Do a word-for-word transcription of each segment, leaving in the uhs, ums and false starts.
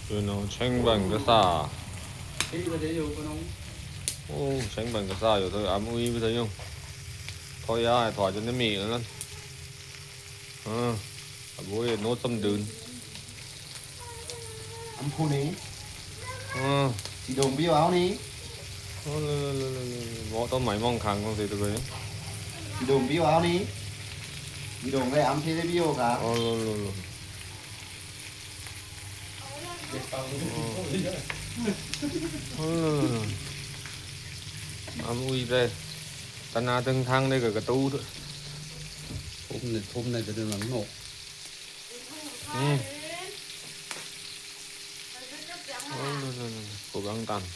သူနော် ဆင်းပန်ကစား။ အိုး ဆင်းပန်ကစားယို သူအမွှေးပတယုံ။ ထောက်ရ ထောက်ကျွန်တော်မီးနော်။ ဟမ် အဘိုးရဲ့ နှုတ်သမ်ဒုန်။ အမ်ဖူနေ။ ဟမ် စီဒုံဘီယိုအောဝ်နေ။ အိုး မော်တော်မိုင်မောင်းခန်းကို စီဒုံဘီယိုအောဝ်နေ။ စီဒုံရဲ့ အမ်ထေးဘီယိုခါ။ အိုး အမွှေးတဲ့ တနာတင်ခန်းတွေက ကတူး။ ထုံးနေ ထုံးနေ တဒုံလင်နော်။ อืม ကိုယ်ကောင်းတမ်း။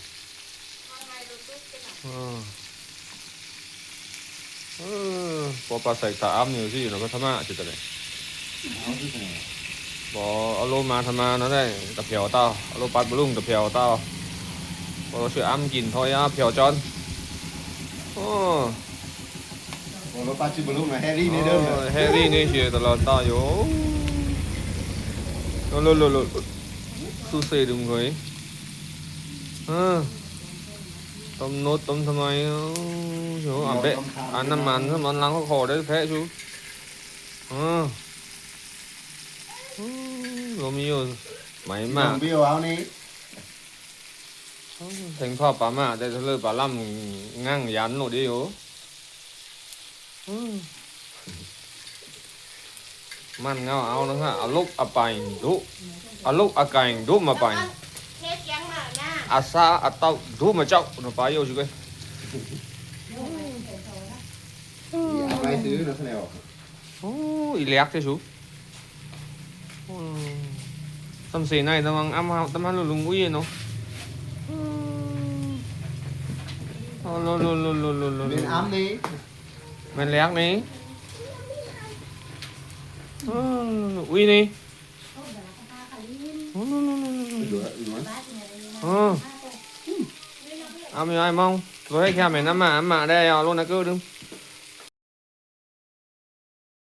အာ။ အာ။ ပေါ်ပါဆိုင်တာအမ်းယူစီနော် ပထမအစ်စ်တည်း။ ပေါ်အလိုမထမနော်တဲ့ တဖြောက်တောက် အလိုပတ်ဘလုံတဖြောက်တောက်။ ပေါ်လိုရှိအမ်းကင်ထောက်ရဖြောက်ကျွန်။ အိုး။ ပေါ်လိုပတ်ချီဘလုံနော် ဟဲရီနေတယ်။ ဟဲရီနေရှိတလောတောက်ယို။ လိုလိုလိုလို။ သူ့စေတုံးခွေ။ အာ။ တမ်နုတ်တမ်သမိုင်းယို အဘဲ အနမန် နမန်လင်ကိုခေါ်တယ်ဖဲသူ။ ဟမ် လိုမျိုး မိုင်မ။ ဘီယိုအောဝ်နေ။ သင်ဖပါမတဲ့ တလေပါလမ်း ငန်းရန်လို့ဒီယို။ မန်ငါအောဝ်နော်ဟဲ့ အလုတ်အပိုင်ဒို့ အလုတ်အကိုင်ဒို့မပိုင် အစားအသောက်ဒို့မကြောက်နော် ပါယိုရှိကွယ်။ အိုး အီလက်သေးဆူ။ သမ်စေ့နိုင် တမန်အမ်း တမန်လူလူငွေနော်။ အိုး လိုလိုလိုလိုလိုလို။ မင်းအမ်းနေ။ မင်းလက်နေ။ အိုး ဝီနေ။ အိုး လိုလိုလိုလိုလို။ အိုး အမ်းယို အမ်မောင် လိုဟဲ့ ကျမနမအမတဲ့ အလိုနကူဒုံး။